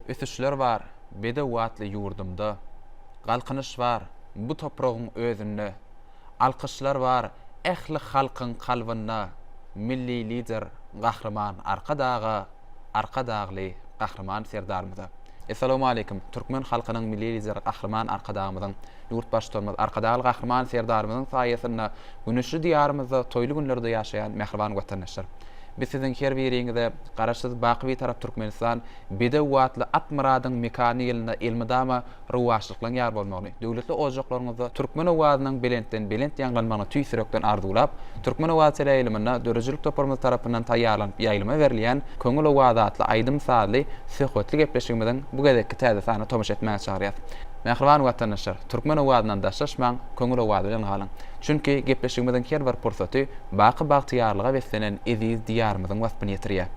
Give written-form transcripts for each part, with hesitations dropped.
Ösüşler bar bedew atly ýurdumda, Galkynyş bar bu topragyň özünde. Alkyşlar bar ähli halkyň kalbynda, Milli Lider Gahryman Arkadaga, Arkadagly Gahryman Serdarymyza. Essalawmaleýkim, türkmen halkynyň Milli Lideri Gahryman Arkadagymyzyň, Ýurt Baştutanymyz Arkadagly Gahryman Serdarymyzyň saýasynda güneşli Diýarymyzda toýly günlerde ýaşaýan mähriban watandaşlar! Biz siziň her biriňize Garaşsyz, baky Bitarap Türkmenistan bedew atly at myradyň mekany ýylynda elmydama rowaçlyklaryň ýar bolmagyny, döwletli ojaklaryňyzda türkmen owazynyň belentden belent ýaňlanmagyny tüýs ýürekden arzuwlap, Türkmen owazy teleýaýlymynda döredijilik toparymyz tarapyndan taýýarlanyp ýaýlyma berilýän Köňül owazy atly aýdym-sazly söhbetli gepleşigimiziň bu gezekki täze sanyna tomaşa etmäge çagyrýas. Mähriban watandaşlar, türkmen owazyndan daşlaşmaň, köňül owazy bilen galyň! Çünki gepleşigimiziň her bir pursaty baky bagtyýarlyga beslenen eziz Diýarymyzyň waspyny ýetirýär.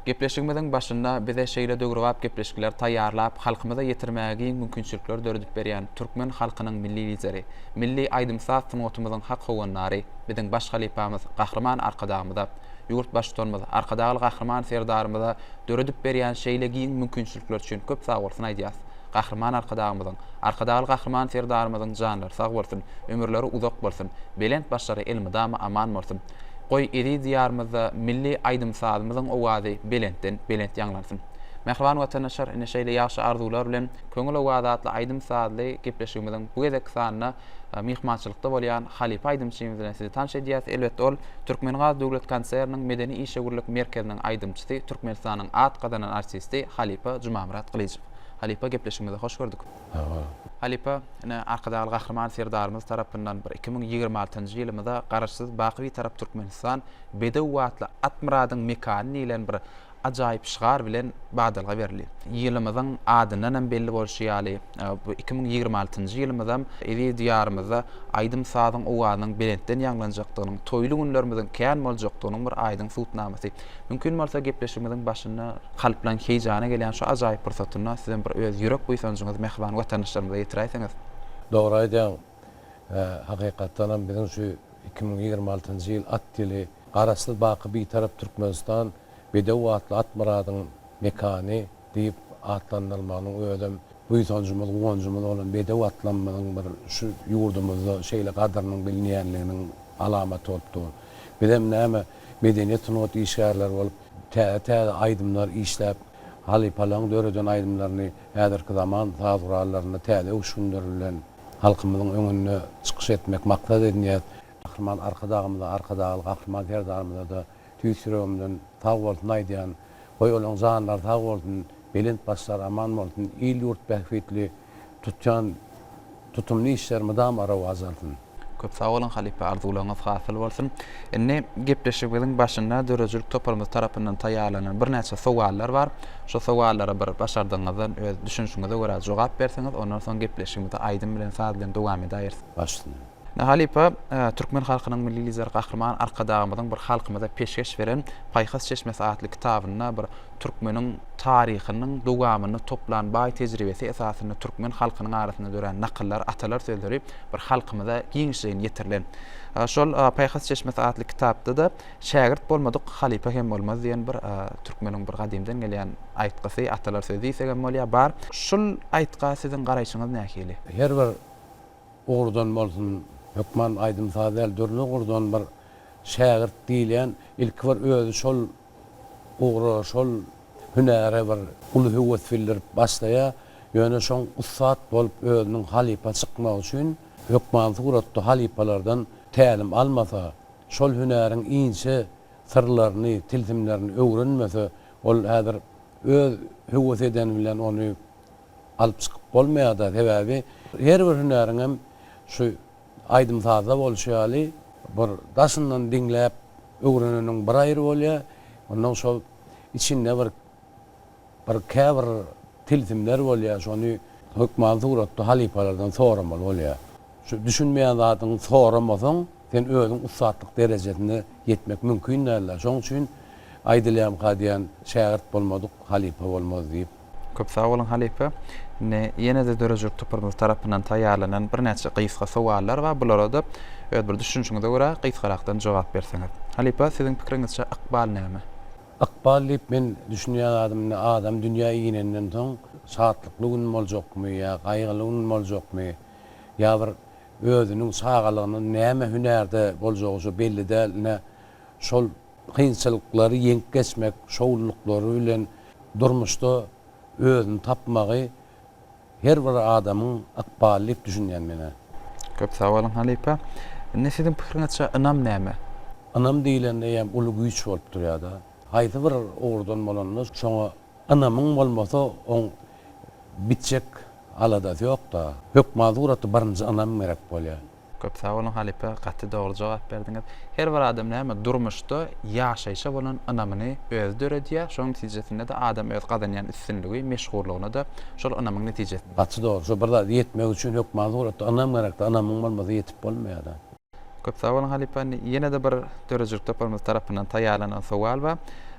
Gepleşigimiziň başynda bize şeýle döwrebap gepleşikleri taýýarlap, halkymyza ýetirmäge giň mümkinçilikleri döredip berýän türkmen halkynyň Milli Lideri, milli aýdym-saz sungatymyzyň hak howandary, biziň baş halypamyz Gahryman Arkadagymyza, ýurt Baştutanymyz Arkadagly Gahryman Serdarymyza döredip berýän şeýle giň mümkinçilikleri üçin köp sagbolsun aýdýas. Gahryman Arkadagymyzyň, Arkadagly Gahryman Serdarymyzyň janlary sag bolsun, ömürleri uzak bolsun, belent başlary elmydama aman bolsun! Goý, eziz Diýarymyzda milli aýdym-sazymyzyň owazy belentden belent ýaňlansyn! Mähriban watandaşlar, ine şeýle ýagşy arzuwlar bilen Köňül owazy atly aýdym-sazly gepleşigimiziň bu gezekki sanynda myhmançylykda bolýan halypa aýdymçymyz bilen sizi tanyş edýäris. Elbetde, ol Türkmengaz döwlet konserniniň medeni-işewürlik merkeziniň aýdymçysy, Türkmenistanyň at gazanan artisti halypa Jumamyrat Gylyjow. Halypa gepleşigimize hoş gördük. Sag boluň. Halypa, ine Arkadagly Gahryman Serdarymyz tarapyndan bir 2026-njy ýylymyza Garaşsyz, baky Bitarap Türkmenistan bedew atly at myradyň mekany diýlen bir ajaýyp şygar bilen badalga berildi. Ýylymyzyň adyndan hem belli bolşy ýaly, bu 2026-njy ýylymyzam eziz Diýarymyzda aýdym-sazyň owazynyň belentden ýaňlanjakdygynyň, toýly günlerimiziň kän boljakdygynyň bir aýdyň subutnamasy. Mümkin bolsa gepleşigimiziň başynda kalplaryň heýjana gelýän şu ajaýyp pursatynda sizem bir öz ýürek buýsanjyňyzy mähriban watandaşlarymyza ýetiräýseňiz. Dogry aýdýaň. Hakykatdanam biziň şu 2026-njy ýyl at ýyly, Garaşsyz baky Bitarap Türkmenistan bedew atly at myradyň mekany diýip atlandyrylmagynyň özem buýsanjymyz, guwanjymyz bolan bedew atlamyzyň bir şu ýurdumyzda şeýle gadyrynyň bilinýänliginiň alamaty bolup dur. Bizem näme, medeniýet-sungat işgärleri bolup, täze-täze aýdymlar işläp, halypalaryň döreden aýdymlaryny häzirki zaman saz gurallarynda täze öwüşginler bilen halkymyzyň öňünde çykyş etmek maksat edinýäs. Gahryman Arkadagymyza, Arkadagly Gahryman Serdarymyza-da tüýs ýüregimden sag bolsun aýdýan. Goý olaň janlary sag bolsun, belent başlary aman bolsun, il-ýurt bähbitli tutýan tutumly işleri mydama rowaç alsyn. Köp sag boluň halypa arzuwlaryňyz hasyl bolsun. Indi gepleşigimiziň başynda döredijilik toparymyz tarapyndan taýýarlanan birnäçe sowallar bar. Şo sowallara bir başardygyňyzdan öz düşünişiňize görä jogap berseňiz ondan soň gepleşigimizi aýdym bilen saz bilen dowam edäýeris. Baş üstüne. Halypa, türkmen halkynyň Milli Lideri Gahryman Arkadagymyzyň bir halkymyza peşgeş beren Paýhas çeşmesi atly kitabynda bir türkmeniň taryhynyň dowamynda toplan baý tejribesi esasynda türkmen halkynyň arasynda dörän nakyllar, atalar sözleri bir halkymyza giňişleýin ýetirilen. Şol Paýhas çeşmesi atly kitapda-da Şägirt bolmadyk halypa hem bolmaz diýen bir türkmeniň bir gadymdan gelýän aýtgysy, atalar sözi diýsek hem bolýar, bar. Şul aýtga siziň garaýşyňyz nähili? Her bir ugurdan bolsun, hökman aýdym-saz däl, dürli ugurdan bir şägirt diýilýän ilki bir özi şol ugra, şol hünäre bir uly höwes bildirip başlaýar. Ýöne şoň ussat bolup özüniň halypa çykmagy üçin hökman suratda halypalardan tälim almasa, şol hünäriň inçe syrlaryny, tilsimlerini öwrenmese, ol häzir öz höwes edeni bilen ony alyp çykyp bolmaýar-da. Sebäbi her bir hünäriňem şu aýdym-sazda bolşy ýaly bir daşyndan diňläp öwreneniň bir aýry bolýar. Ondan şol içinde bir bir käbir tilsimler bolýar, şony hökmany suratda halypalardan soramaly bolýar. Şu düşünmeýän zadyňy soramasaň, sen özüň ussatlyk derejesine ýetmek mümkin däldir. Şoň üçin aýdylýarmyka diýýän, şägirt bolmadyk halypa bolmaz diýip. Köp sag boluň halypa. Indi ýene-de döredijilik toparymyz tarapyndan taýýarlanan birnäçe gysga sowallar bar. Bulara-da öz bir düşünişiňize görä gysgarakdan jogap berseňiz. Halypa, siziň pikiriňizçe ykbal näme? Ykbal diýip men düşünýän zadym indi adam dünýä inenden soň şatlykly gün boljakmy ýa gaýgyly gün boljakmy ýa bir özüniň çagalygyndan näme hünärde boljagy şo belli däl ine şol kynçylyklary ýeňip geçmek şowlulyklary bilen durmuşda özüni tapmagy her bir adamyň ykbaly diýip düşünýän menä. Köp sag boluň halypa. Indi siziň pikiriňizçe ynam näme? Ynam diýlende hem uly güýç bolup durýada. Haýsy bir ugurdan bolanda şoňa ynamyň bolmasa oň bitjek aladasy ýokda. Hökman suratda birinji ynam gerek bolýar. Köp sag boluň halypa gaty dogry jogap berdiňiz. Her bir adam näme durmuşda ýaşaýşa bolan ynamyny özi döredýär, şonuň netijesinde-de adam öz gazanýan üstünligi, meşhurlygyna-da şol ynamyň netijesi. Gaty dogry. Şo bir zada ýetmek üçin hökman suratda ynam gerekda ynamyň bolmasa ýetip bolmaýada. Köp sag boluň halypa. Indi ýene-de bir döredijilik toparymyz tarapyndan taýýarlanan sowal bar.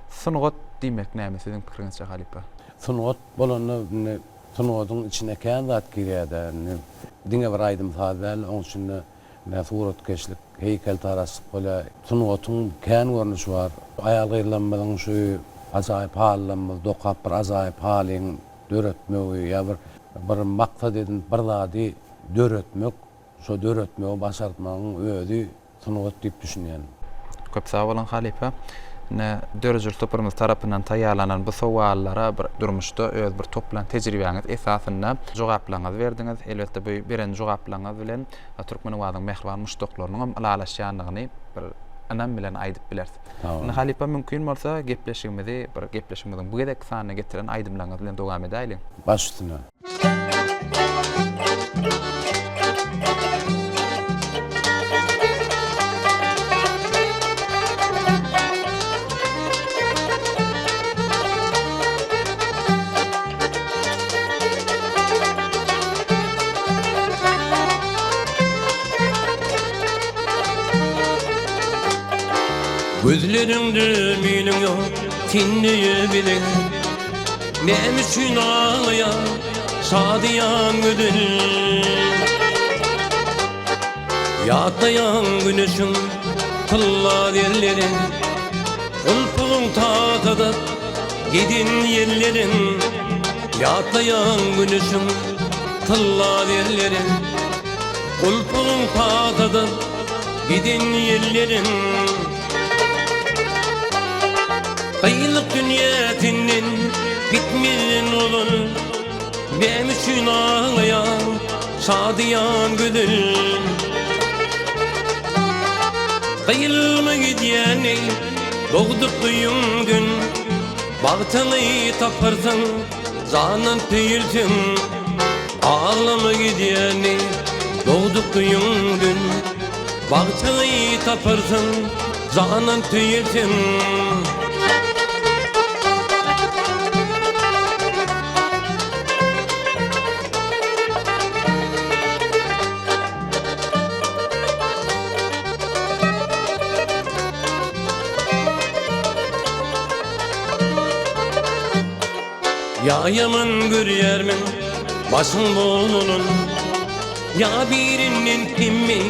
Sungat diýmek näme siziň pikiriňizçe halypa? Sungat bolanda indi Sungatyň içine kän zat girýär-dä indi. Diňe bir aýdym-saz däl, oň içinde ine suratkeşlik, heýkeltaraşlyk bolýar. Sungatyň kän görnüşi bar. Aýal-gyzlarymyzyň şu ajaýyp halylarymyzy dokap bir ajaýyp halyň döretmegi ýa bir bir maksat edinip bir zady döretmek, şo döretmegi başartmagyň özi sungat diýip düşünýän. Köp sag boluň halypa. Ine döredijilik toparymyz tarapyndan taýýarlanan bu sowallara bir durmuşda öz bir toplan tejribäňiz esasynda jogaplaryňyzy berdiňiz. Elbetde bu beren jogaplaryňyz bilen Türkmenowazyň mähriban muşdaklarynyňam ylalaşýandygyny bir ynam bilen aýdyp bileris. Indi halypa mümkin bolsa gepleşigimizi bir gepleşigimiziň bu gezekki sanyna getiren aýdymlaryňyz bilen dowam edäýliň. Baş üstüne. Gözleriňde meniň ýok, sen neýe bileň? Näme üçin aglaýar şadyýan gözel? Ýatlaýan güneşiň tylla zerlerin, Gulpagyň tagtada giden ýellerin. Ýatlaýan güneşiň tylla zerlerin, Gulpagyň tagtada giden ýellerin. Gyýlyk dünýä senden gitmezden ozal Näme üçin aglaýaň şadyýan gözel? Gyýylma gidýäni dogduk öýüňden Bagtyňy taparsyň jandan söýülseň Aglama gidýäni dogduk öýüňden Bagtyňy taparsyň jandan söýülseň. Ýa ýaman görýärmiň başyň bolunyn Ýa birinden kemmi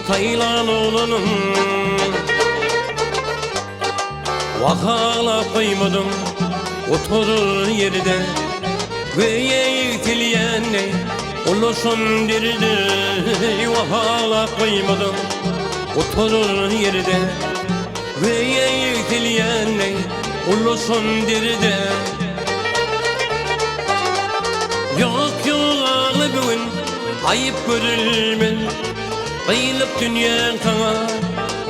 saýlan oglanyň Wah aglap goýmadyň oturar ýerde Göýä ýigtilýän deý ulaşan derde Wah aglap goýmadyň oturar ýerde Göýä ýigtilýän deý ulaşan derde Ýok ýok agla bu gün aýyp görülmez Gyýlyp dünýäň saňa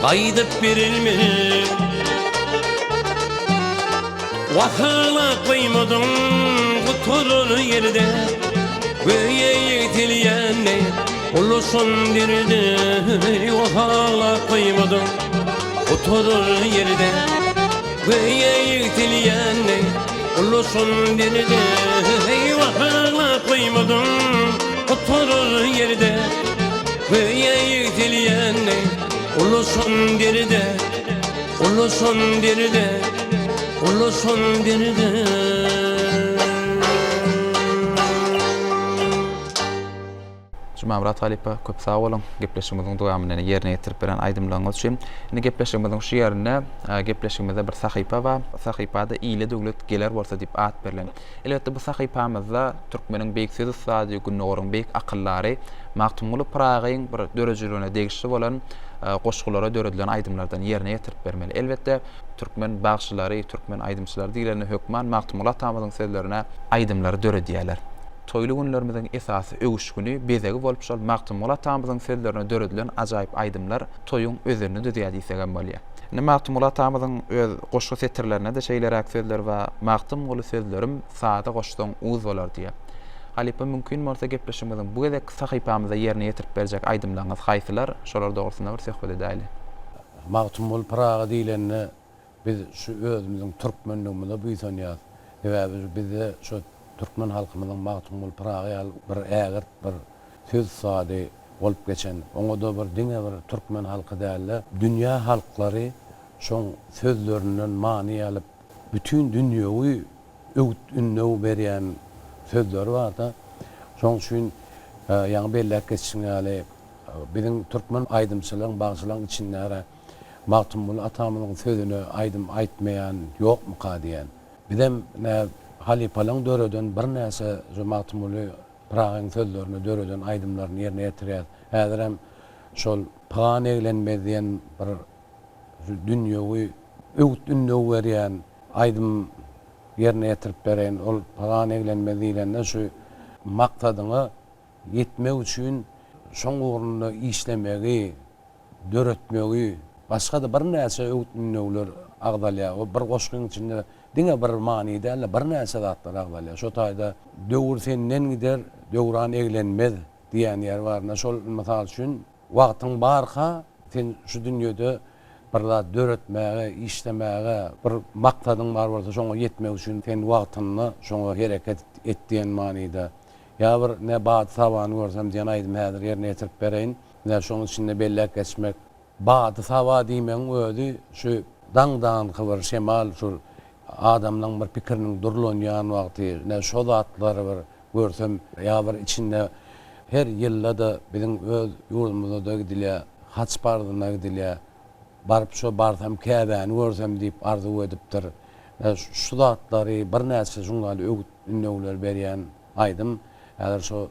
gaýdyp berilmez Wah aglap goýmadyň gutarar ýerde Göýä ýigtilýän deý ulaşan derde Wah aglap goýmadyň gutarar ýerde Göýä ýigtilýän deý ulaşan derde Wah aglap goýmadyň gutarar ýerde Göýä ýigtilýän deý ulaşan derde Ulaşan derde Ulaşan derde. Jumamyrat halypa, köp sag boluň, gepleşigimiziň dowamynda ýerine ýetirip beren aýdymlaryňyz üçin. Indi gepleşigimiziň şu ýerinde gepleşigimizde bir sahypa bar. Sahypada Ile döwlet geler bolsa diýip at berlen. Elbetde bu sahypamyzda türkmeniň beýik söz ussady, Gündogaryň beýik akyldary Magtymguly Pyragyň bir döredijiligine degişli bolan goşgulara döredilen aýdymlardan ýerine ýetirip bermeli. Elbetde türkmen bagşylary, türkmen aýdymçylary diýlende hökman Magtymguly atamyzyň sözlerine aýdymlary döredýärler. Toýly günlerimiziň esasy öwüşgini, bezegi bolup şol Magtymguly atamyzyň sözlerine döredilen ajaýyp aýdymlar toýuň özenini düzýär diýsegem bolýar. Indi Magtymguly atamyzyň öz goşgy setirlerinde-de şeýleräk sözler bar, Magtymguly sözlerim saza goşsaň uz bolar diýýär. Halypa mümkin bolsa gepleşigimiziň bu gezekki sahypamyzda ýerine ýetirip berjek aýdymlaryňyz haýsylar? Şolar dogrusynda bir söhbet edäýli. Magtymguly Pyragy diýlende Biz şu özümiziň türkmenligimize buýsanýas. Sebäbi bizde şu türkmen halkymyzyň Magtymguly Pyragy ýaly bir ägirt bir söz ussady bolup geçen. Oňa-da bir diňe bir türkmen halky däl-de, dünýä halklary şoň sözlerinden many alyp, bütin dünýewi öwüt-ündew berýän sözleri bar-da. Şoň üçin ýaňy belläp geçişiň ýaly, biziň türkmen aýdymçylaryň, bagşylaryň içinde Magtymguly atamyzyň sözüne aýdym aýtmaýan ýokmuka diýen. Bizem nä halypalaň döreden birnäçe şu Magtymguly Pyragyň sözlerine döreden aýdymlaryny ýerine ýetirýäs. Häzirem şol Pygan eglenmez diýen bir şu dünýewi öwüt-ündew berýän aýdym ýerine ýetirip bereýin. Ol Pygan eglenmez diýlende şu maksadyňa ýetmek üçin şoň ugrunda işlemegi, döretmegi, başga-da birnäçe öwüt-ündewler agzalýar. O bir goşgyň içinde diňe bir many däl-de, birnäçe zatlar agzalýar. Şo taýda Döwür senden gider, döwran eglenmez diýen ýer bar. Ine, şol, mysal üçin, wagtyň barka, sen şu dünýede bir zat döretmäge, işlemäge, bir maksadyň bar bolsa, şoňa ýetmek üçin sen wagtynda şoňa hereket et diýen manyda. Ýa bir Ne bady-sabany görsem diýen aýdymy häzir ýerine ýetirip bereýin. Ine, şonuň içinde belläp geçmek, bady-saba diýmegiň özi şu daňdanky bir şemal, şu adamlaň bir pikiriniň durlanýan wagty, ine, şo zatlary bir görsem, ýa bir içinde her ýylda-da biziň öz ýurdumyzda-da gidilýär, haç parzyna gidilýär, baryp şo barsam Käbäni görsem diýip arzuw edipdir. Ine, şu zatlary birnäçe şuň ýaly öwüt-ündewler berýän aýdym. Häzir şo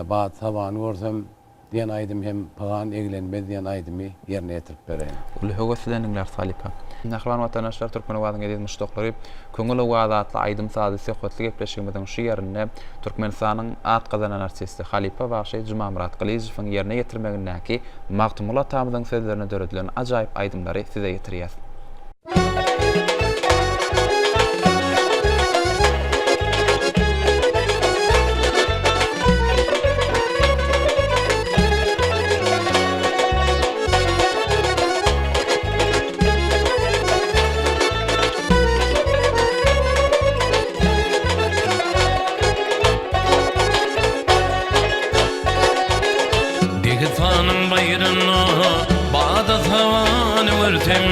Bat sabany görsem diýen aýdym hem Pygan eglenmez diýen aýdymy ýerine ýetirip bereýin. Uly höwes bilen diňläris halypa. Mähriban watandaşlar Türkmen owazyň eziz muşdaklary Köňül owazy atly aýdym-sazly söhbetli gepleşigimiziň şu ýerinde Türkmenistanyň at gazanan artisti halypa bagşy Jumamyrat Gylyjowyň ýerine ýetirmegindäki Magtymguly atamyzyň sözlerine döredilen ajaýyp aýdymlary size ýetirýäs. Dehistanyň baýrynda bady-sabany görsem,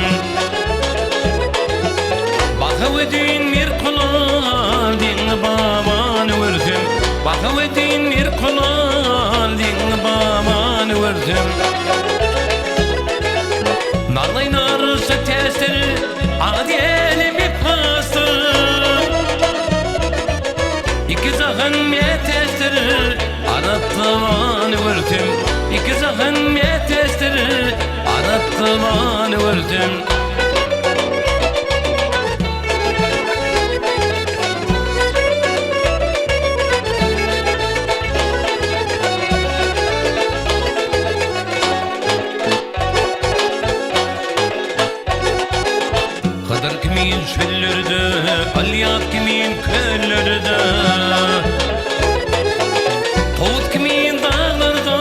Bahaweddin Mirkulal diňi babany görsem, Bahaweddin Mirkulal diňi babany görsem. Naglaý naryşa täsir, Ady älemi pasyr. Iki jahan mätäçdir, Arap tabany görsem, Iki jahan mätäçdir, Arap tabany görsem. Hydyr kimin çöllerde, Ylýas kimin köllerde, Tawus kimin daglarda,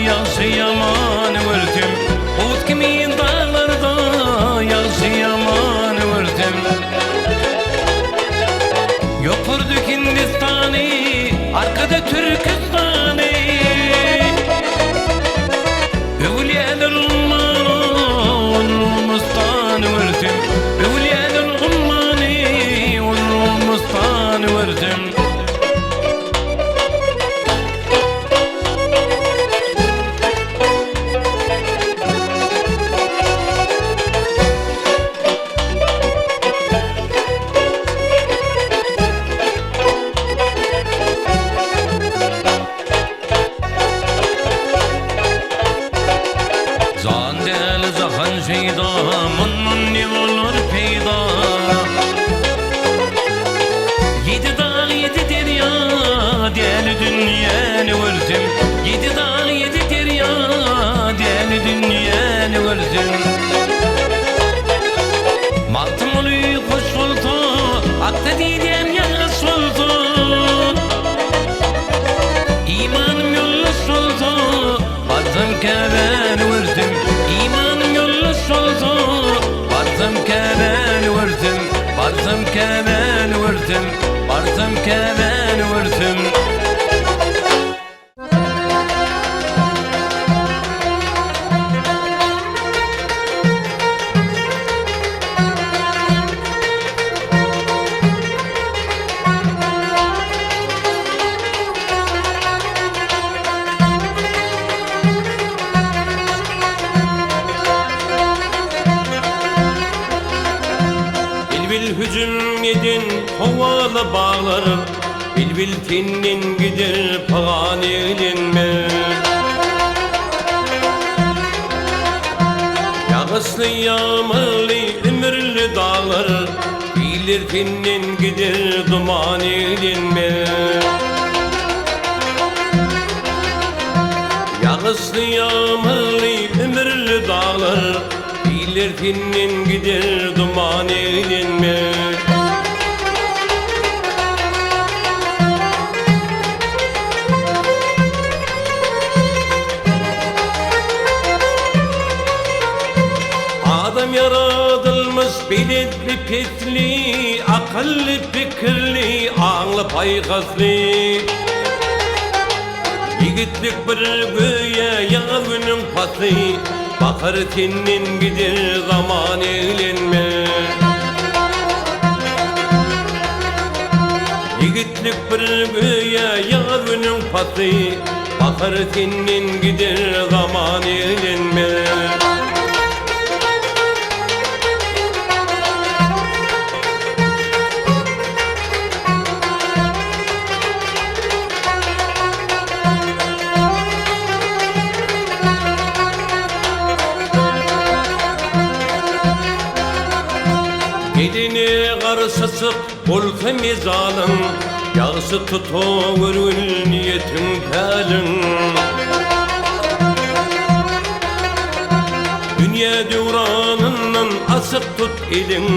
Ýagşy-ýamany görsem, Tawus kimin daglarda, Ýagşy-ýamany görsem. Ýokarda Hindistany, arkada Türküstany. Öwülýäler ummany, Urumystany görsem. Öwülýäler ummany, Urumystany görsem. Barsam Käbäni görsem, imanym ýoldaş bolsa. Barsam Käbäni görsem, barsam Käbäni görsem, barsam Käbäni görsem. Bilbil hüjüm eden howaly baglar, Bilbil senden gider pygan eglenme. Ýagyşly ýagmyrly ümürli daglar, Iller senden gider duman eglenme. Ýagyşly ýagmyrly ümürli daglar, Iller senden gider duman eglenme. Adam ýaradylmyş belentli pesli, Akylly pikirli, aňly paýhasly. Ýigitlik bir göýä ýaz günüň pasly, Bahar senden gider zaman eglenme. Ýigitlik bir göýä ýaz günüň pasly, Bahar senden gider zaman eglenme. Gelene garşy çyk, bolsa mejalyň, Ýagşy tutawurgül niýetiň, päliň. Dünýä döwranyndan açyk tut eliň,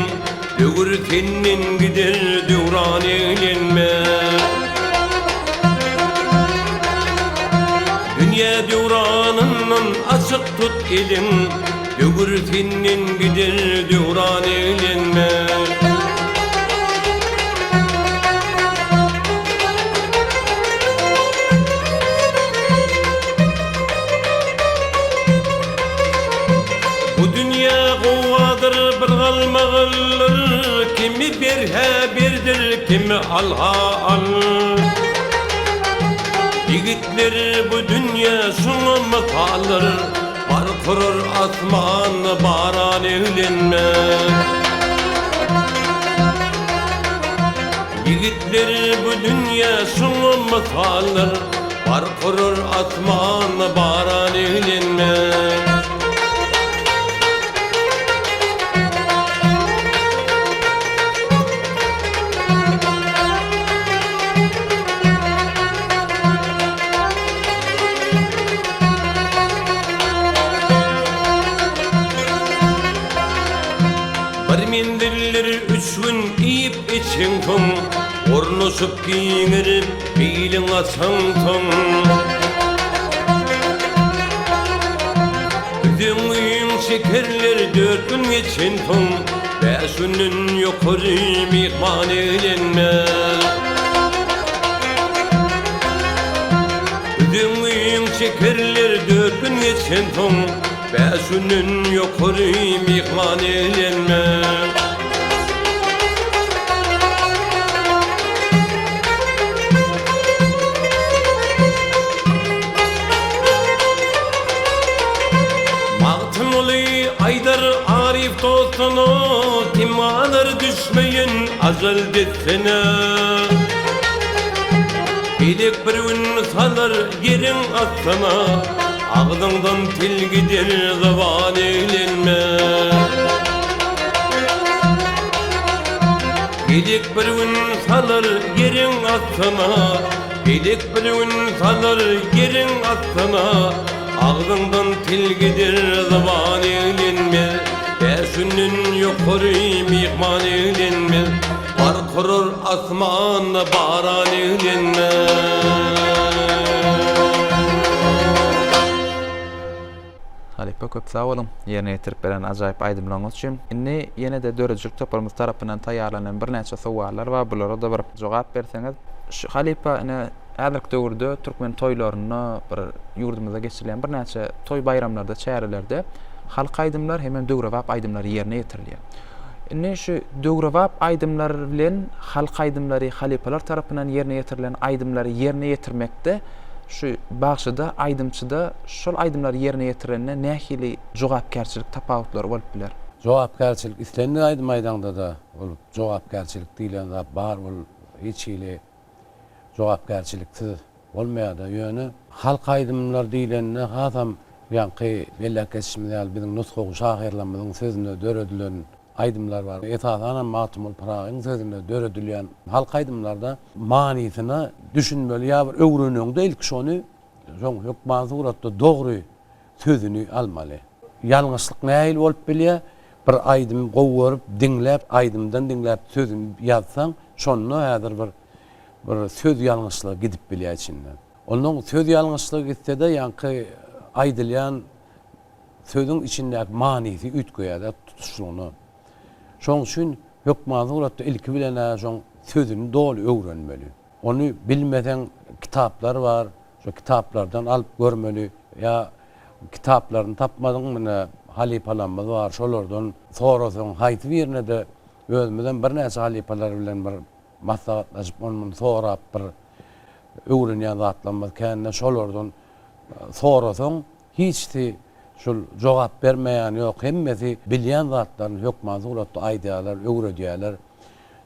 Döwür senden gider, döwran eglenme. Dünýä döwranyndan açyk tut eliň, Döwür senden gider, döwran eglenme. Bu dünýä gowgadyr bir galmagyldyr, Kimi ber-hä berdir, kimi al-ha al. Ýigitler bu dünýä şuňa mysaldyr, Bar kurar asman baran eglenme. Ýigitler bu dünýä şuňa mysaldyr, Bar kurar asman baran eglenme. Bir menziller üç gün iýip içeňsoň, Ornaşyp giňelip biliň açaňsoň. Üzeňňiň şekerleri dört gün geçensoň, Bäş günden ýokary myhman eglenme. Üzeňňiň şekerleri dört gün geçensoň, Bäş günden ýokary myhman eglenme. Magtymguly aýdar aryf dostuna, Kim galar düşmeýin ajal dessine. Pelek bir gün salar ýeriň astyna, Agzyňdan til gider zyban eglenme. Pelek bir gün salar ýeriň astyna, Pelek bir gün salar ýeriň astyna, Agzyňdan til gider zyban eglenmez, Bäş günden ýokary myhman eglenmez, Bar kurar asman baran eglenmez. Halypa köp sag boluň ýerine ýetirip beren ajaýyp aýdymlaryňyz üçin. Indi ýene-de döredijilik toparymyz tarapyndan taýýarlanan birnäçe sowallar bar, bulara-da bir jogap berseňiz. Şu halypa ine häzirki döwürde türkmen toýlarynda bir ýurdumyzda geçirilýän birnäçe toý baýramlarda, çärelerde halk aýdymlar hemem döwrebap aýdymlar ýerine ýetirilýär. Indi şu döwrebap aýdymlar bilen halk aýdymlary, halypalar tarapyndan ýerine ýetirilen aýdymlary ýerine ýetirmekde şu bagşyda, aýdymçyda şol aýdymlary ýerine ýetirende nähili jogapkärçilik tapawutlary bolup biler? Jogapkärçilik islendik aýdym aýdaňda-da ol jogapkärçilik diýlen zat bar, ol hiç hili jogapkärçiliksiz bolmaýar-da. Ýöne halk aýdymlar diýlende hasam ýaňky belläp geçişimiz ýaly biziň nusgawy şahyrlarymyzyň sözüne döredilen aýdymlar bar. Esasanam Magtymguly Pyragyň sözüne döredilýän halk aýdymlarda manysyna düşünmeli ýa bir öwreneňde ilki şony soň hökman suratda dogry sözüni almaly. Ýalňyşlyk nähili bolup bilýär? Bir aýdymy gowy görüp diňläp aýdymdan diňläp sözüni ýazsaň şonda häzir bir bir söz ýalňyşlygy gidip bilýär içinden. Ondan söz ýalňyşlygy gitsede ýaňky aýdylýan sözüň içindäki manysy üýtgeýär-de tutuşlygyna. Şoň üçin hökman suratda ilki bilen-ä şoň sözüni doly öwrenmeli. Ony bilmeseň kitaplar bar, şo kitaplardan alyp görmeli. Ýa kitaplaryny tapmadyň mine halypalarymyz bar, şolardan sorasaň haýsy birine-de özümizem birnäçe halypalar bilen bir maslahatlaşyp ony-muny sorap bir öwrenýän zatlarymyz kände şolardan sorasaň hiçsi şul jogap bermeýän ýok hemmesi bilýän zatlaryny hökman suratda aýdýarlar öwredýärler.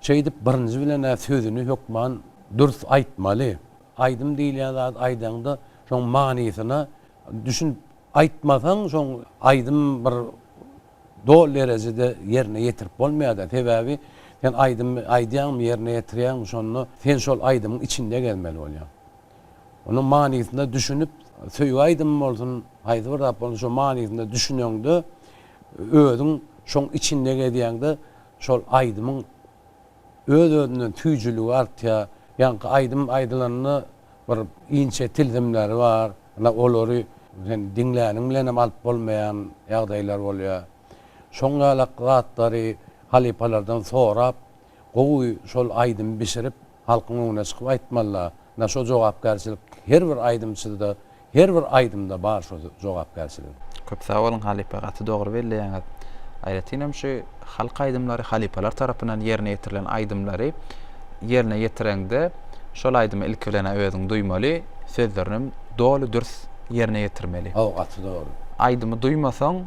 Şeýdip birinji bilen-ä sözüni hökman dürs aýtmaly. Aýdym diýilýän zady aýdaňda şoň manysyna düşünip aýtmasaň şoň aýdym bir doly derejede ýerine ýetirip bolmaýar-da. Sebäbi sen aýdymy aýdýaňmy ýerine ýetirýäňmi şonda sen şol aýdymyň içinde gezmeli bolýaň. Onuň manysyna düşünip söýgi aýdymy bolsun haýsy bir zat bolsun şo manysyna düşüneňde özüň şoň içinde gezýäňde Şol aýdymyň öz-özünden süýjüligi artýar. Ýaňky aýdym aýdylanda bir inçe tilsimleri bar. Ine, olary sen diňläniň bilenem alyp bolmaýan ýagdaýlar bolýar. Şoň ýalak zatlary halypalardan sorap, gowy şol aýdymy bişirip, halkyň öňüne çykyp aýtmalyda. Ine, şo jogapkärçilik her bir aýdymçyda Her bir aýdymda bar şo jogapkärçilik. Köp sag boluň halypa gaty dogry belleýäňiz. Aýratynam şu halk aýdymlary halypalar tarapyndan ýerine ýetirilen aýdymlary ýerine ýetireňde şol aýdymy ilki bilenä özüň duýmaly, sözlerinem doly dürs ýerine ýetirmeli. Hawa gaty dogry. Aýdymy duýmasaň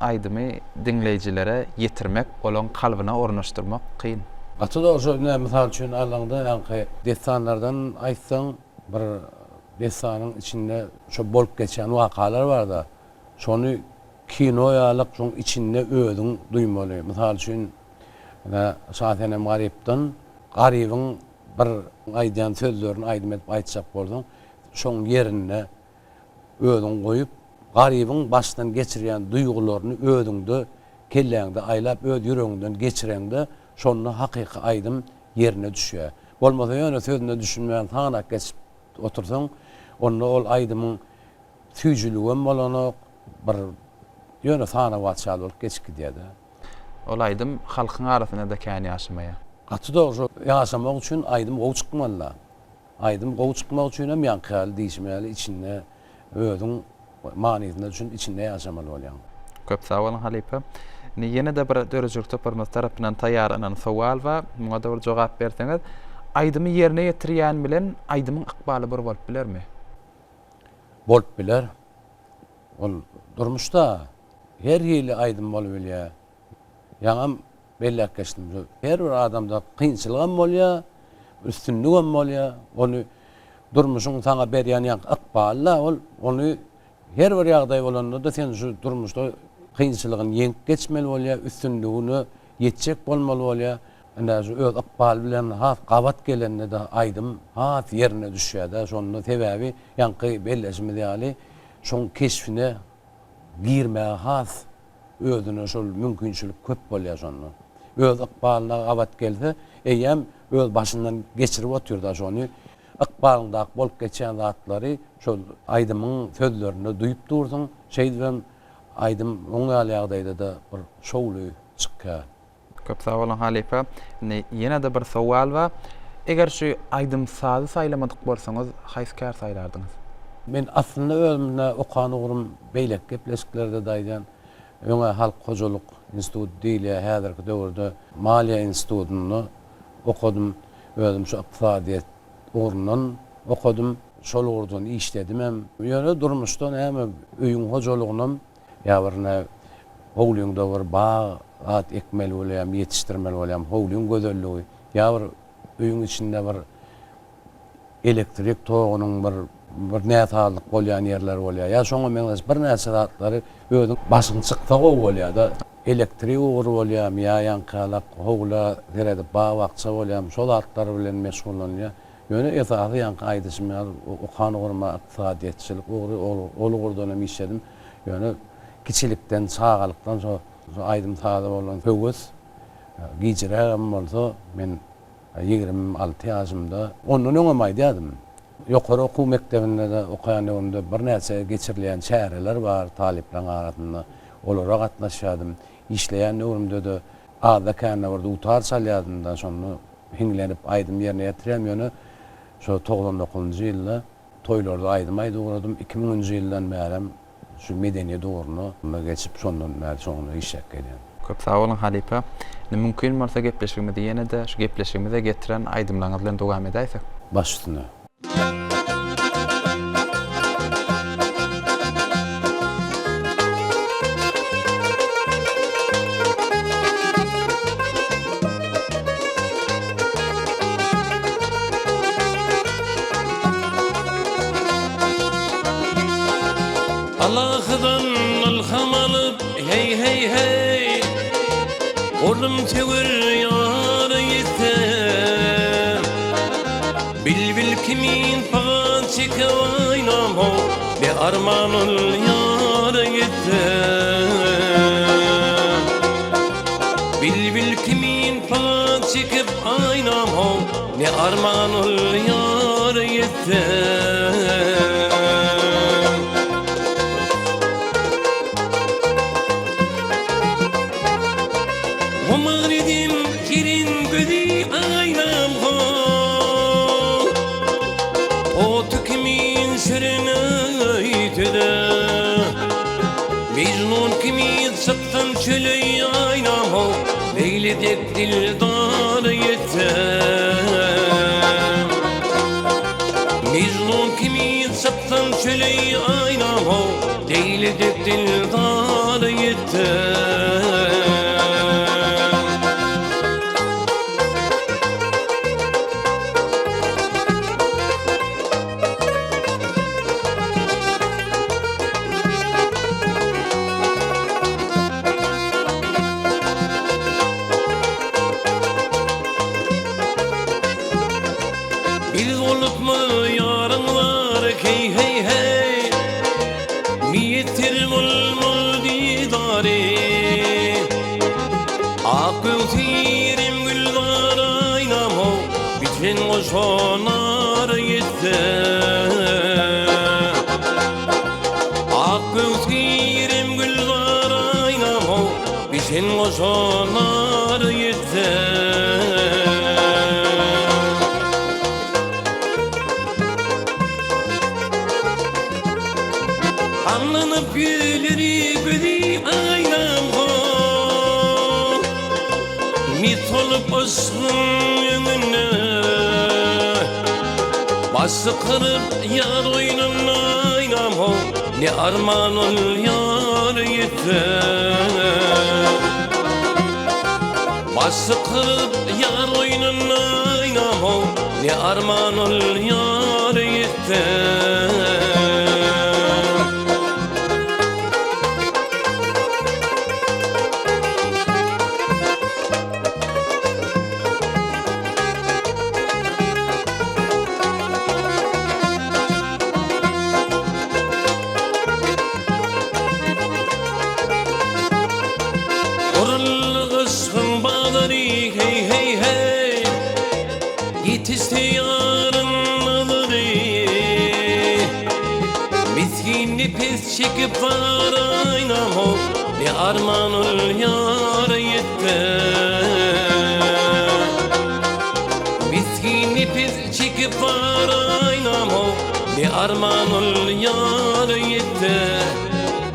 aýdymy diňleýjilere ýetirmek olaň kalbyna ornaşdyrmak kyn. Gaty dogry şo ine mysal üçin alaňda ýaňky dessanlardan aýtsaň bir Dessanyň içinde şo bolup geçýän wakalar barda, şony kino ýalyk şoň içinde özüň duýmaly. Mysal üçin, ine, Şasenem Garypdan Garybyň bir aýdýan sözlerini aýdym edip aýtjak bolsaň, şoň ýerinde özüň goýup, Garybyň başdan geçirýän duýgularyny özüňde, kelläňde aýlap, öz ýüregiňden geçireňde, şonda hakyky aýdym ýerine düşýär. Bolmasa ýöne sözüne düşünmän sanap geçip otursaň, onda ol aýdymyň süýjüligem bolanok, bir ýöne sanawaç ýaly bolup geçip gidýär-de. Ol aýdym halkyň arasynda-da kän ýaşamaýar. Gaty dogry şo ýaşamak üçin aýdym gowy çykmalyda. Aýdym gowy çykmak üçinem ýaňky ýaly diýşim ýaly içinde özüň manysyna düşünip içinde ýaşamaly bolýaň. Köp sag boluň halypa. Indi ýene-de bir döredijilik toparymyz tarapyndan taýýarlanan sowal bar. Muňa-da bir jogap berseňiz. Aýdymy ýerine ýetirýän bilen aýdymyň ykbaly bir bolup bilermi? Bolup biler. Ol durmuşda her hili aýdym bolubilýär. Ýaňam belläp geçdim. Her bir adamda kynçylygam bolýar, üstünligem bolýar. Ony durmuşyň saňa berýän ýaňky ykbaly-da ol. Ony her bir ýagdaý bolanda-da sen şu durmuşda kynçylygyny ýeňip geçmeli bolýar, üstünligine ýetjek bolmaly bolýar. Ine, şu öz ykbaly bilen has gabat gelende-de aýdym has ýerine düşýär-de. Şonda sebäbi ýaňky belleşimiz ýaly şoň keşbine girmäge has özüne şol mümkinçilik köp bolýar şonda. Öz ykbalyna gabat gelse, eýýäm öz başyndan geçirip otyrda şony. Ykbalyňdaky bolup geçýän zatlary şol aýdymyň sözlerinde duýup dursuň. Şeýdibem. Aýdym oň ýaly ýagdaýda-da bir şowly çykýar. Köp sag boluň halypa. Indi ýene-de bir sowal bar. Eger şu aýdym-sazy saýlamadyk bolsaňyz, haýsy kär saýlardyňyz? Men aslynda özümde okan ugrum beýleki gepleşiklerde-de aýdýan, öň-ä Halk hojalyk instituty diýilýär, häzirki döwürde Maliýe institutynda okadym. Özüm şu ykdysadyýet ugrundan okadym. Şol ugurdan işledimem. Ýöne durmuşda näme, öýüň hojalygynam ýa bir ine howlyňda bir bag zat ekmeli bolýarmy, ýetişdirmeli bolýarmy, howlyň gözelligi, ýa bir öýüň içinde bir elektrik togunyň bir bir näsazlyk bolýan ýerleri bolýar. Ýa şoňa meňzeş birnäçe zatlary özüň başyň çyksa gowy bolýar-da. Elektrik ugry bolýarmy ýa ýaňky-alak howla seredip bag-bakja bolýarmy, şo zatlar bilen meşgullanýar. Ýöne esasy ýaňky aýdyşym ýaly okan ugruma ykdysadyýetçilik ugry, ol ugurdan hem işledim. Ýöne kiçilikden, çagalykdan şo aýdym-saza bolan höwes gijirägem bolsa men 26 ýaşymda, ondan öňem aýdýardym. Ýokary okuw mekdebinde-de okaýan döwrümde birnäçe geçirilýän çäreler bar talyplaryň arasynda, olara gatnaşýardym. Işleýän döwrümde-de azda-kände bir dutar çalýardym-da, şonda hiňlenip aýdym ýerine ýetirýärdim. Ýöne şo 99-njy ýylda toýlarda aýdym aýdyp ugradym. Iki müňünji ýyldan bärem Şu medeniýet ugruna geçip şondan bäri şoňa işläp gelýän. Köp sag boluň halypa. Indi mümkin bolsa gepleşigimizi ýene-de şu gepleşigimize getiren aýdymlaryňyz bilen dowam edäýsek. Baş üstüne. Allahdan ylham alyp hey hey hey Golum söwer ýara ýetse Bilbil kimin pygan çekip aýnam ho Ne arman ol ýara ýetse Bilbil kimin pygan çekip aýnam ho Ne arman ol ýara ýetse. Humar edim şirin gözi aýnam ho. Oty kimin şirin öýtede. Mejnun kimin çykdym çöle aýnam ho. Leýli dek dildar ýetse. Mejnun kimin çykdym çöle aýnam ho. Leýli dek dildar ýetse. Bir bolupmy ýaryň bar heý heý heý Miýeter bolmaz didary Ak göwserim gülzar aýnam how Biten goşa nar ýetse Ak göwserim gülzar aýnam how Biten goşa nar ýetse Allanyp ýüzleri gözi aýnam how Mes bolup yşgyň öňünde Başy kyryp ýar goýnunda aýnam how Ne arman ol ýar ýetse Başy kyryp ýar goýnunda aýnam how Ne arman ol ýar ýetse Guruldy yşgyň bazary heý heý heý Ýetişdi ýaryň nazary Misgin nepes çekip bar. baraýnam ho, Ne arman ol ýara ýetse. Misgin nepes çekip baraýnam ho, Ne arman ol ýara ýetse.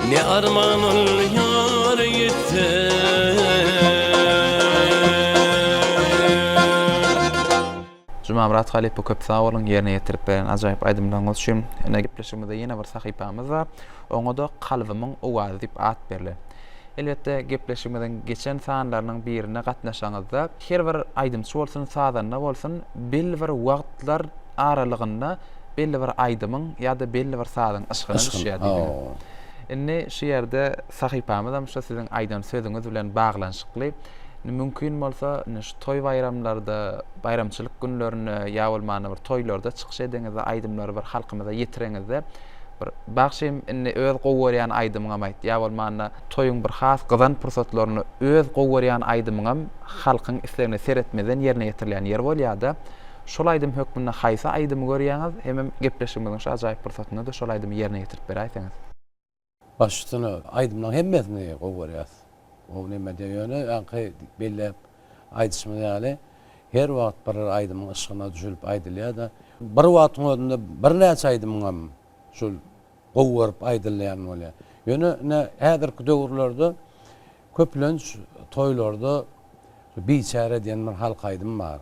Ne arman ol ýara ýetse. Jumamyrat halypa köp sag boluň ýerine ýetirip beren ajaýyp aýdymlaryňyz üçin. Ine gepleşigimizde ýene bir sahypamyz bar. Oňa-da Kalbymyň owazy diýip at berlen. Elbetde gepleşigimiziň geçen sanlarynyň birine gatnaşaňyzda her bir aýdymçy bolsun sazanda bolsun belli bir wagtlar aralygynda belli bir aýdymyň ýa-da belli bir sazyň yşgyna düşýär diýdiňiz. Indi şu ýerde sahypamyzam şu siziň aýdan sözüňiz bilen baglanyşykly. Indi mümkin bolsa, indi şu toý-baýramlarda, baýramçylyk günlerinde ýa bolmanda bir toýlarda çykyş edeňizde, aýdymlary bir halkymyza ýetireňizde, bir bagşym indi öz gowy görýän aýdymyňam aýt, ýa bolmanda toýuň bir has gyzan pursatlarynda öz gowy görýän aýdymyňam halkyň islegine seretmezden ýerine ýetirilýän ýeri bolýar-da, şol aýdym hökmünde haýsy aýdymy görýäňiz hemem gepleşigimiziň şu ajaýyp pursatynda-da şol aýdymy ýerine ýetirip beräýseňiz. Baş üstüne, aýdymlaryň hemmesini gowy görýäs. Gowy neme diýýär, ýöne ýaňky belläp aýdyşymyz ýaly, her wagt bir aýdymyň yşgyna düşülip aýdylýar-da. Bir wagtyň özünde birnäçe aýdymyňam şol gowy görüp aýdylýan bolýar. Ýöne ine häzirki döwürlerde köplenç toýlarda Biçäre diýen bir halk aýdym bar.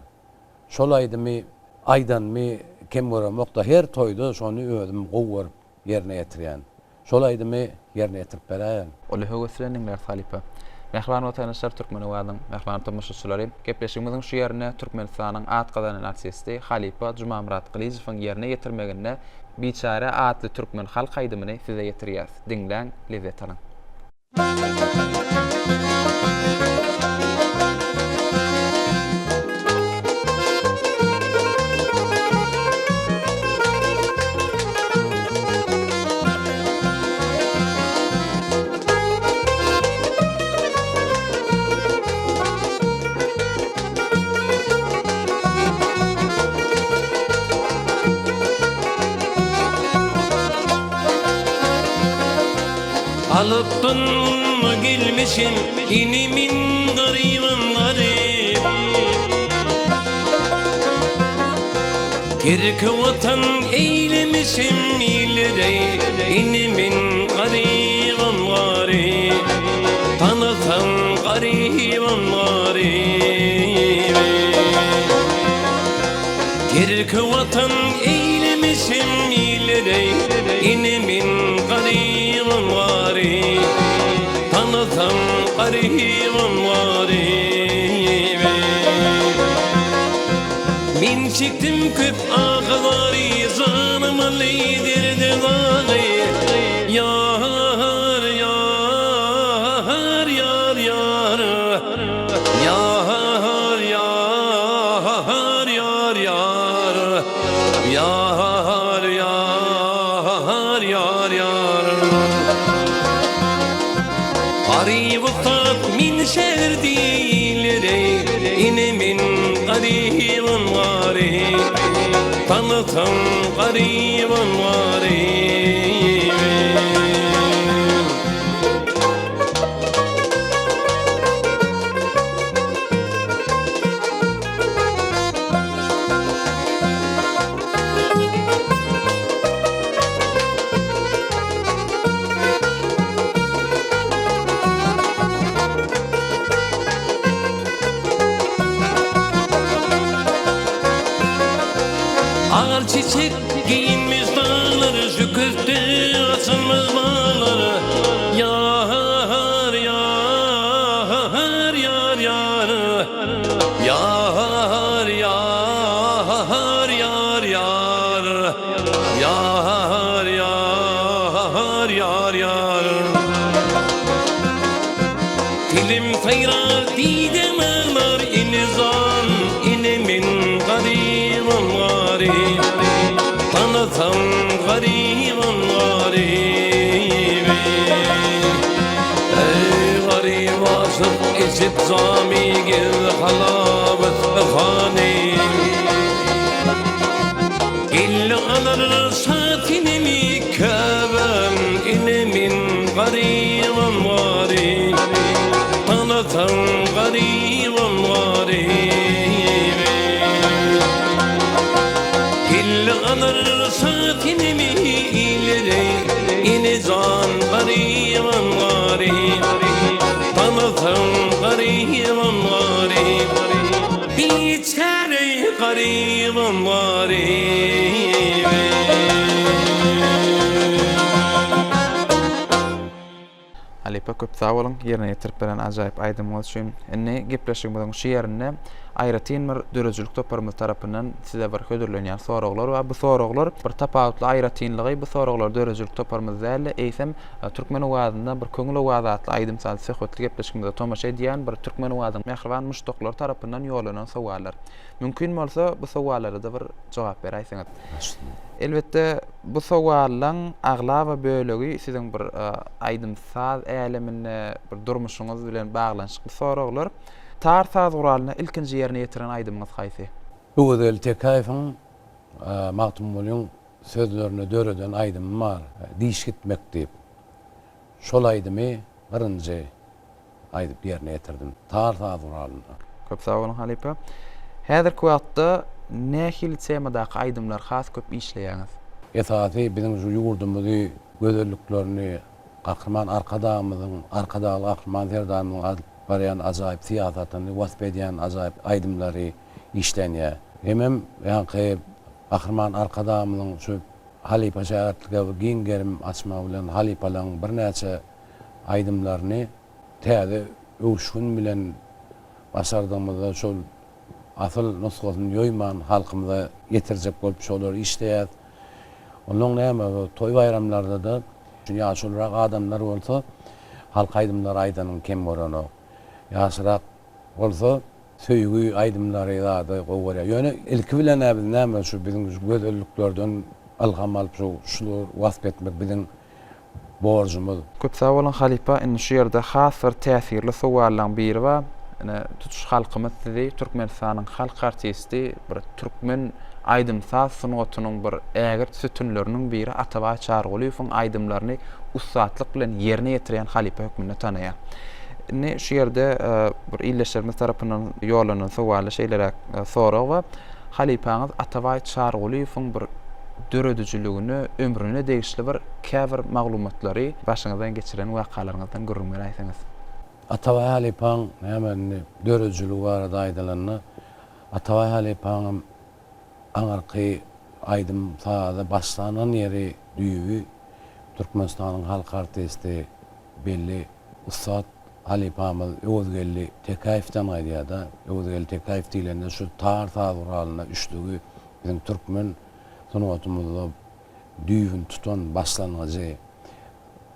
Şol aýdymy aýdanymy kem göremok-da, her toýda şony özüm gowy görüp ýerine ýetirýän. Şol aýdymy ýerine ýetirip beräýerin. Uly höwes bilen diňläris halypa. Mähriban watandaşlar Türkmen owazyň mähriban tomaşaçylary gepleşigimiziň şu ýerinde Türkmenistanyň at gazanan artisti halypa Jumamyrat Gylyjowyň ýerine ýetirmeginde Biçäre atly türkmen halk aýdymyny size ýetirýäs. Diňläň, lezzet alyň. Alypdyn gelmişim inimin garybym garyp Terki watan eýlemişim illere inimin garybym garyp Tanasaň garybym garyp Terki watan eýlemişim illere inimin garybym garyp Tanasaň garybym garyp Men çekdim köp ahy-zary Janym aldy derdi-dagy Ýar, ýar, ýar, ýar Ýar, ýar, ýar, ýar Ýar, ýar, ýar, ýar Garyp ussat men şäher diýiler-eý Ine men garybam garyp Tanasaň garybam garyp. Al çiçek geýinmiş daglar, Şüküfde açylmyş baglar. Ýar, ýar, ýar, ýar. Ýar, ýar, ýar, ýar. Ýar, ýar, ýar, ýar. Dilim saýrar, didem aglar, Ene jan, ene men garybam garyp. Tanasaň garybam garyp. Eý, garyp aşyk içip jamy gez halawet hany. Geldi alar şat enemi, käbäm, ene men garybam. Şa Senemi illeri Ene jan garybam garyp Tanasaň garybam garyp Biçäre garybam garyp. Halypa köp sag boluň ýerine ýetirip beren ajaýyp aýdymyňyz üçin. Indi gepleşigimiziň şu ýerinde aýratyn bir döredijilik toparymyz tarapyndan size bir hödürlenýän soraglar bar. Bu soraglar bir tapawutly aýratynlygy bu soraglar döredijilik toparymyz däl-de eýsem Türkmen owazynda bir Köňül owazy atly aýdym-sazly söhbetli gepleşigimize tomaşa edýän bir Türkmen owazyň mähriban muşdaklary tarapyndan ýollanan sowallar. Mümkin bolsa bu sowallara-da bir jogap beräýseňiz. Elbetde Bu sowallaň aglaba bölegi siziň bir aýdym-saz äleminde bir durmuşyňyz bilen baglanyşykly soraglar. Tar saz guralynda ilkinji ýerine ýetiren aýdymyňyz haýsy? Öwezgeldi Tekäýewiň Magtymgulyň sözlerine döreden aýdymy bar, Diş gitmek diýip. Şol aýdymy birinji aýdyp ýerine ýetirdim. Tar saz guralynda. Köp sag boluň halypa. Häzirki wagtda nähili temadaky aýdymlar has köp işleýäňiz? Esasy biziň şu ýurdumyzy gözelliklerini Gahryman Arkadagymyzyň, Arkadagly Gahryman Serdarymyzyň alyp barýan ajaýyp syýasatyny wasp edýän ajaýyp aýdymlary işlenýär. Hemem ýaňky Gahryman Arkadagymyzyň şu halypa-şägirtlige giň gerim açmagy bilen halypalaryň birnäçe aýdymlaryny täze öwüşgin bilen başardygymyzda şol asyl nusgasyny ýoýman halkymyza ýetirjek bolup şolary işleýäs. Onnoň näme bu toý-baýramlarda-da ýaşulurak adamlar bolsa halk aýdymlary aýdanyny kem görenok. Ýaşrak bolsa söýgi aýdymlary zady gowy görýär. Ýöne ilki bilen-ä biz näme şu biziň şu gözelliklerden ylham alyp şu şulary wasp etmek biziň borjumyz. Köp sag boluň halypa indi şu ýerde has bir täsirli sowallaň biri bar ine tutuş halkymyz sizi Türkmenistanyň halk artisti bir türkmen aýdym saz sungatynyň bir ägirt sütünleriniň biri Atabaý Çarygulyýewiň aýdymlaryny ussatlyk bilen ýerine ýetirýän halypa hökmünde tanaýar. Indi şu ýerde bir ildeşlerimiz tarapyndan ýollanan sowalda şeýleräk sorag bar. Halypaňyz Atabaý Çarygulyýewiň bir döredijiligine, ömrüne degişli bir käbir maglumatlary başyňyzdan geçiren wakalaryňyzdan gürrüň beräýseňiz. Atabaý halypaň näme indi döredijiligi barada aýdylanda, Atabaý halypaňam aňyrky aýdym-saza başlanan ýeri, düýbi Türkmenistanyň halk artisti, belli ussat halypamyz Öwezgeldi Tekäýewden gaýdýar-da. Öwezgeldi Tekäýew diýlende şu tar saz guralynda üçlügi biziň türkmen sungatymyzda düýbüni tutan başlangyjy,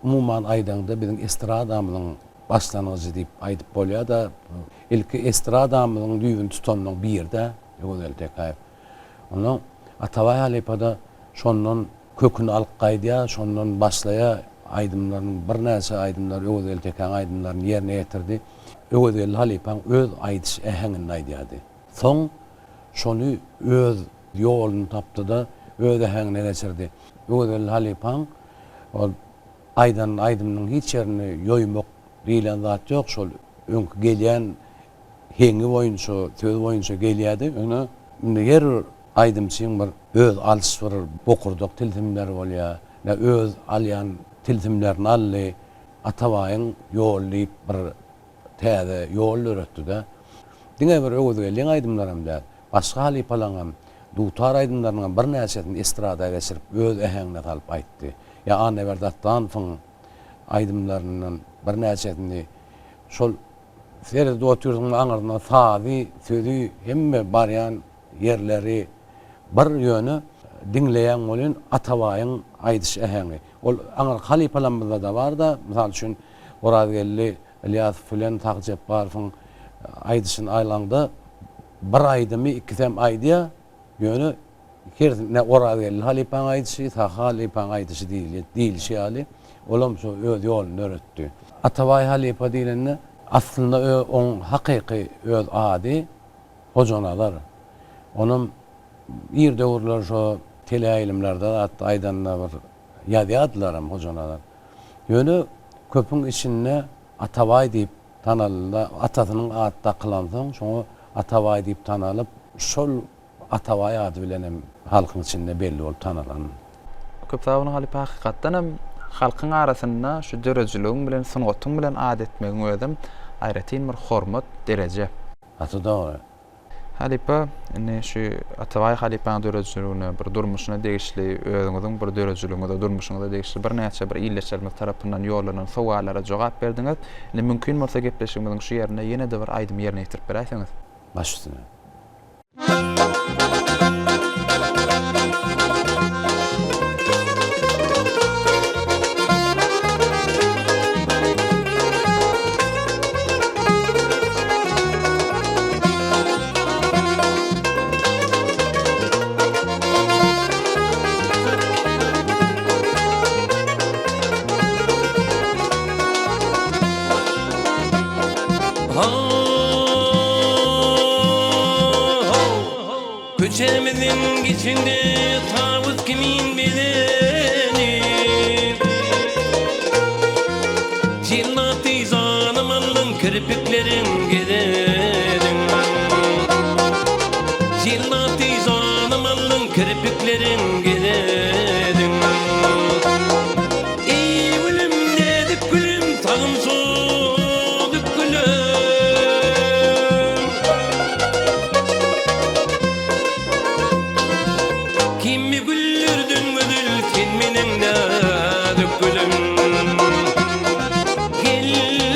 umuman aýdaňda biziň estradamyzyň başlangyjy diýip aýdyp bolýar-da. Ilki estradamyzyň düýbüni tutanynyň biri-de Öwezgeldi Tekäýew. Ondan Atabaý halypa-da şondan köküni alyp gaýdýar, şondan başlaýar aýdymlarynyň birnäçe aýdymlary Öwezgeldi Tekäň aýdymlaryny ýerine ýetirdi. Öwezgeldi halypaň öz aýdyş äheňinde aýdýardy. Soň şony öz ýoluny tapdy-da, öz äheňine geçirdi. Öwezgeldi halypaň ol aýdan aýdymynyň hiç ýerini ýoýmak diýlen zat ýok, şol öňki gelýän heňi boýunça, sözi boýunça gelýärdi. Ýöne indi her bir aýdymçyň bir öz alyş bir bokurdak tilsimleri bolýar. Ine öz alýan tilsimlerini aldy. Atabaýyň ýoly diýip bir täze ýol döretdi-de. Diňe bir Öwezgeldiň aýdymlaram däl, başga halypalaryňam dutar aýdymlarynyňam birnäçesini estrada geçirip, öz äheňine salyp aýtdy. Ýa Annaberdi Atdanowyň aýdymlaryndan birnäçesini şol Seredip otyrsyň aňyryndan sazy, sözi hemme barýan ýerleri bir ýöne diňleýäň welin Atabaýyň aýdyş äheňi. Ol aňyrky halypalarymyzda-da bar-da, mysal üçin Orazgeldi Ylýasow bilen Sahy Jepbarowyň aýdyşyny alaňda bir aýdymy ikisem aýdýar, ýöne Hersinde Orazgeldi halypaň aýdyşy, Sahy halypaň aýdyşy diýlişi ýaly, olam şo öz ýoluny döretdi. Atabaý halypa diýlende, aslynda oň hakyky öz ady Hojanazar. Onam ir döwürler şo teleýaýlymlarda zat aýdanda bir ýazýardylaram Hojanazar. Ýöne köpüň içinde Atabaý diýip tanaldy-da, atasynyň ady dakylansoň, şoňa Atabaý diýip tanalyp, şol Atabaý ady bilen hem Halkyň içinde belli bolup tanalan. Köp sag boluň halypa hakykatdan hem halkyň arasynda şu döredijiligiň bilen sungatyň bilen at etmegiň özem aýratyn bir hormat, dereje. Gaty dogry. Halypa indi şu Atabaý halypaň döredijiligine bir durmuşyna degişli özüňiziň bir döredijiligiňize durmuşyňyza degişli birnäçe bir ildeşlerimiz tarapyndan ýollanan sowallara jogap berdiňiz. Indi mümkin bolsa gepleşigimiziň şu ýerinde ýene-de bir aýdymy ýerine ýetirip beräýseňiz. Baş üstüne. Köçemiziň içinde tawus kimin bezenip, Jennaty janym aldyň kirpikleriň gezediň. Jennaty janym aldyň kirpikleriň gezediň. Eý gülüm näzik gülüm tagym sozuk gülüm. Kimi güldürdün gözel sen meniň näzik gülüm. Gel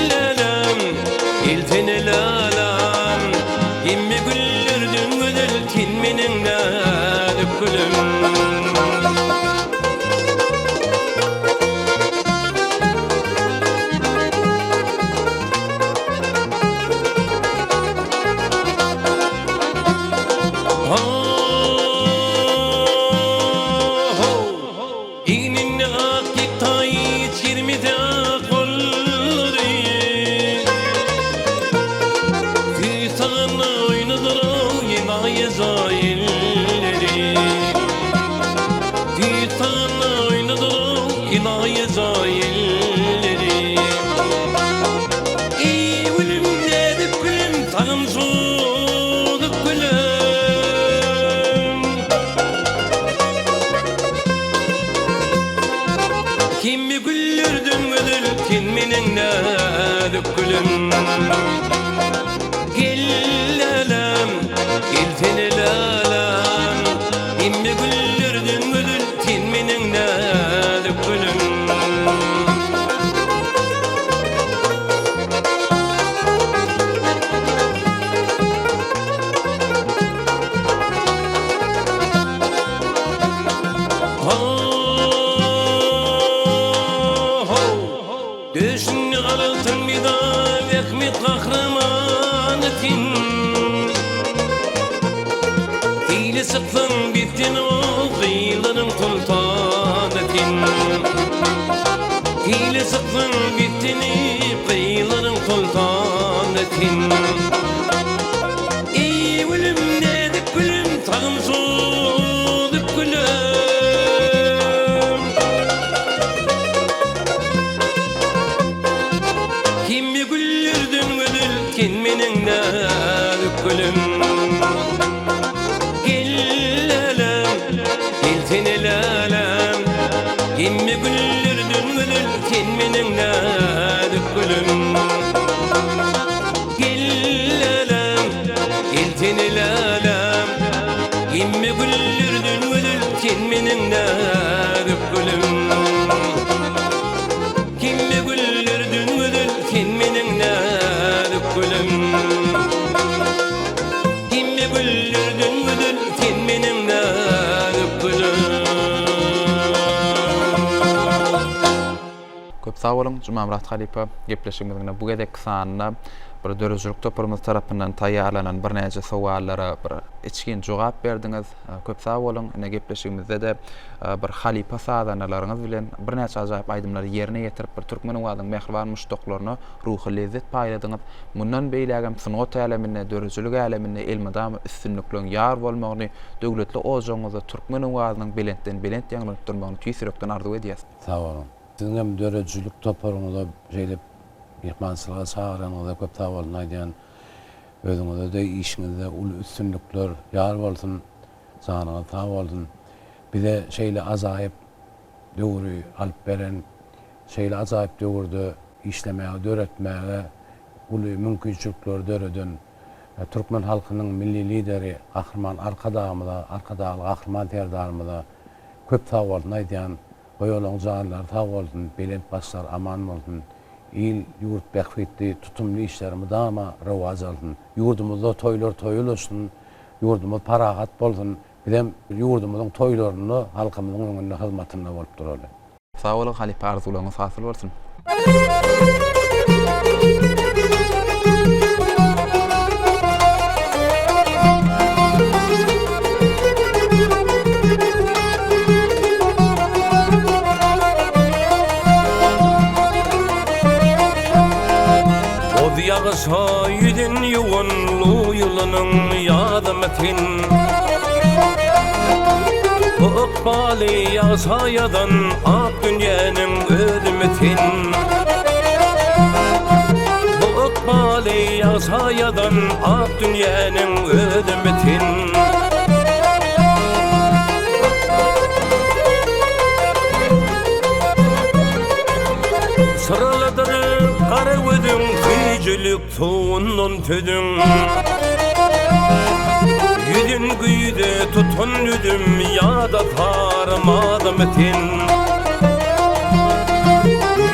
läläm gelsene läläm Kimi güldürdün gözel sen meniň näzik gülüm. Egninde ak ýektaýy, çirmedi ak gollary. Tüýs aganda oýnadyr-ow ýenaýyja elleri. Tüýs aganda oýnadyr-ow ýenaýyja elleri. Eý, gülüm, näzik gülüm, sagym sozuk gülüm. Kimi güldürdüň gözel, sen meniň näzik gülüm. Gel läläm, gelsene läläm, Hemme güllerden gözel sen meniň näzik gülüm. Ho-ho! Döşüňde altyn medal Zähmet gahrymany sen. Hile çyksaň bizden o gyzlaryň soltany sen. Hile çyksaň bizden gyzlaryň soltany sen. Eý gülüm näzik gülüm tagym sozup gülüm. Kimi güldürdün gözel sen meniň näzik gülüm. Gel läläm, gelsene läläm. Kimi güldürdün gözel sen meniň näzik gülüm. Gel läläm, gelsene läläm. Kimi güldürdün gözel sen meniň näzik gülüm. Kimi güldürdün gözel sen meniň näzik gülüm. Kimi güldürdün gözel sen meniň näzik gülüm. Köp sag boluň Jumamyrat halypa gepleşigimiziň bu gezekki sanynda bir döredijilik toparymyz tarapyndan taýýarlanan birnäçe sowallara bir içgin jogap berdiňiz. Köp sag boluň. Ine gepleşigimizde-de bir halypa sazandalaryňyz bilen birnäçe ajaýyp aýdymlary ýerine ýetirip bir türkmen owazynyň mähriban muşdaklaryna ruhy lezzet paýladyňyz. Mundan beýlägem sungat äleminde, döredijilik äleminde elmydama üstünlikleriň ýar bolmagyny, döwletli ojagyňyzda türkmen owazynyň belentden belent ýaňlanyp durmagyny tüýs ýürekden arzuw edýäs. Sag boluň. Siziň hem döredijilik toparyňyza şeýle myhmançylyga çagyranyňyza köp sag bolsun aýdýan. Özüňize-de işiňizde uly üstünlikler ýar bolsun. Janyňyz sag bolsun. Bize şeýle ajaýyp döwri alyp beren, şeýle ajaýyp döwürde işlemäge, döretmäge uly mümkinçilikleri döreden türkmen halkynyň Milli Lideri Gahryman Arkadagymyza, Arkadagly Gahryman Serdarymyza köp sagbolsun aýdýan. Goý olaň janlary sag bolsun, belent başlary aman bolsun. Il, ýurt bähbitli tutumly işleri mydama rowaç alsyn. Ýurdumyzda toýlar toýa ulaşsyn, ýurdumyz parahat bolsun. Bizem ýurdumyzyň toýlarynda halkymyzyň öňünde hyzmatynda bolup duraly. Sag boluň halypa arzuwlaryňyz hasyl bolsun. Boz ýagyşa ýüzün ýuwan lu ýylanyň ýadymy sen. Bu ykbaly ýagşa ýazan ak dünýäniň özümi sen. Bu ykbaly ýagşa ýazan ak dünýäniň özümi sen. Syralydyr gara gözüň süýjülik suwundan sözüň. Ýüzün güýze tutan üzüm ýa-da sary mazymy sen.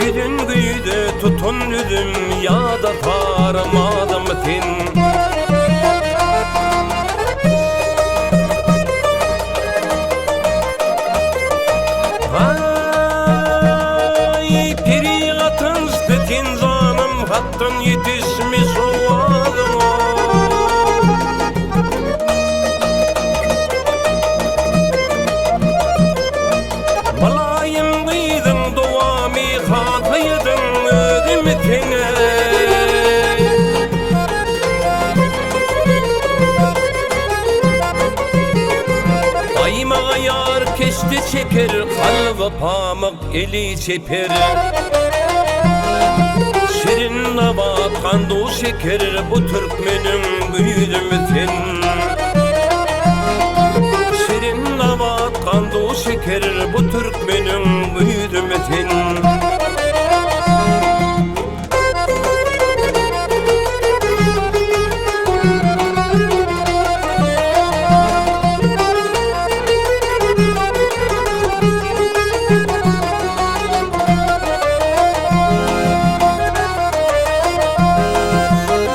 Ýüzün güýze tutan üzüm ýa-da sary mazymy sen. Aý, peri gatançdy sen janym, Hakdan ýetişmiş owazyňa. Mylaýym gyzyň dowamy, Hasaýydyň özümi teňe. Gaýmaga ýar keşde çeker, Kalby pamyk, eli çeper. Şirin nabat, gandu şeker, Bu türkmeniň güýzümi sen. Şirin nabat, gandu şeker, Bu türkmeniň güýzümi sen.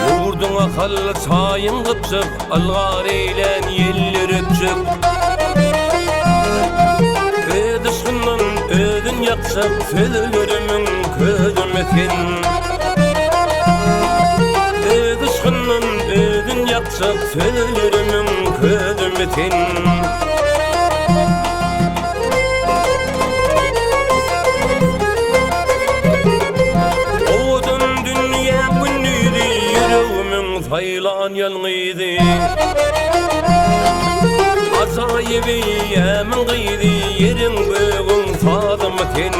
Ýurduň ahal çaýyň gypjak, Ylgar eýlän ýeller öpjek. Öz yşgyndan özün ýakjak, Sözlerimiň közümi sen. Öz yşgyndan özün ýakjak, Sözlerimiň közümi sen. Owadan dünýäň gündizi, Ýüregimiň saýlan ýalňyzy. Ajaýyp eýýämiň gyzy, Ýeriň gögüň sazymy sen.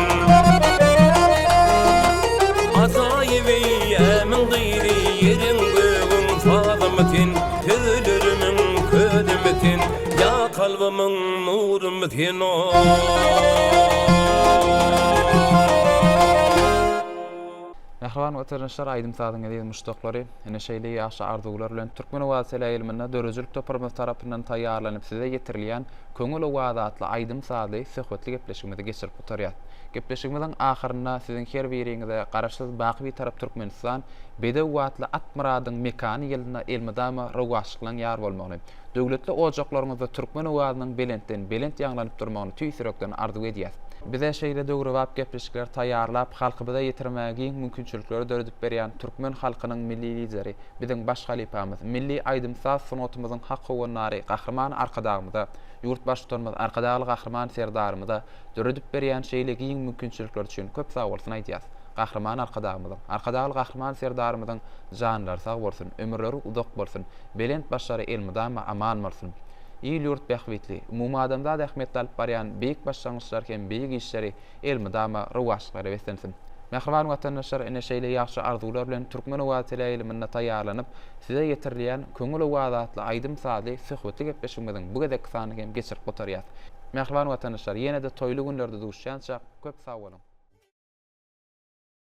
Ajaýyp eýýämiň gyzy, Ýeriň gögüň sazymy sen. Sözlerimiň közümi sen, Ýa kalbymyň nurumy sen. Mähriban watandaşlar, aýdym-sazyň eziz muşdaklary, ine şeýle ýagşy arzuwlar bilen Türkmen owazy teleýaýlymynda döredijilik toparymyz tarapyndan taýýarlanyp size ýetirilýän Köňül owazy atly aýdym-sazly söhbetli gepleşigimizi geçirip gutarýas. Gepleşigimiziň ahyrynda siziň her biriňize Garaşsyz baky Bitarap Türkmenistan bedew atly at myradyň mekany ýylynda elmydama rowaçlyklaň ýar bolmagyny, Döwletli ojaklaryňyzda türkmen owazynyň belentden belent ýaňlanyp durmagyny tüýs ýürekden arzuw edýäs. Bize şeýle döwrebap gepleşikleri taýýarlap, halkymyza ýetirmäge giň mümkinçilikleri döredip berýän türkmen halkynyň Milli Lideri, biziň baş halypamyz, milli aýdym-saz sungatymyzyň hak howandary Gahryman Arkadagymyza, Ýurt Baştutanymyz Arkadagly Gahryman Serdarymyza döredip berýän şeýle giň mümkinçilikleri üçin köp sagbolsun aýdýas. Gahryman Arkadagymyzyň, Arkadagly Gahryman Serdarymyzyň janlary sag bolsun, ömürleri uzak bolsun! Belent başlary elmydama aman bolsun! Il-ýurt bähbitli, umumadamzat ähmiýetli alyp barýan beýik başlangyçlar hem beýik işleri elmydama rowaçlyklara beslensin! Mähriban watandaşlar, ine şeýle ýagşy arzuwlar bilen Türkmen owazy teleýaýlymynda taýýarlanyp, size ýetirilýän Köňül owazy atly aýdym-sazly söhbetli gepleşigimiziň bu gezekki sanyny hem geçirip gutarýas. Mähriban watandaşlar, ýene-de toýly günlerde duşýançak, köp sag boluň!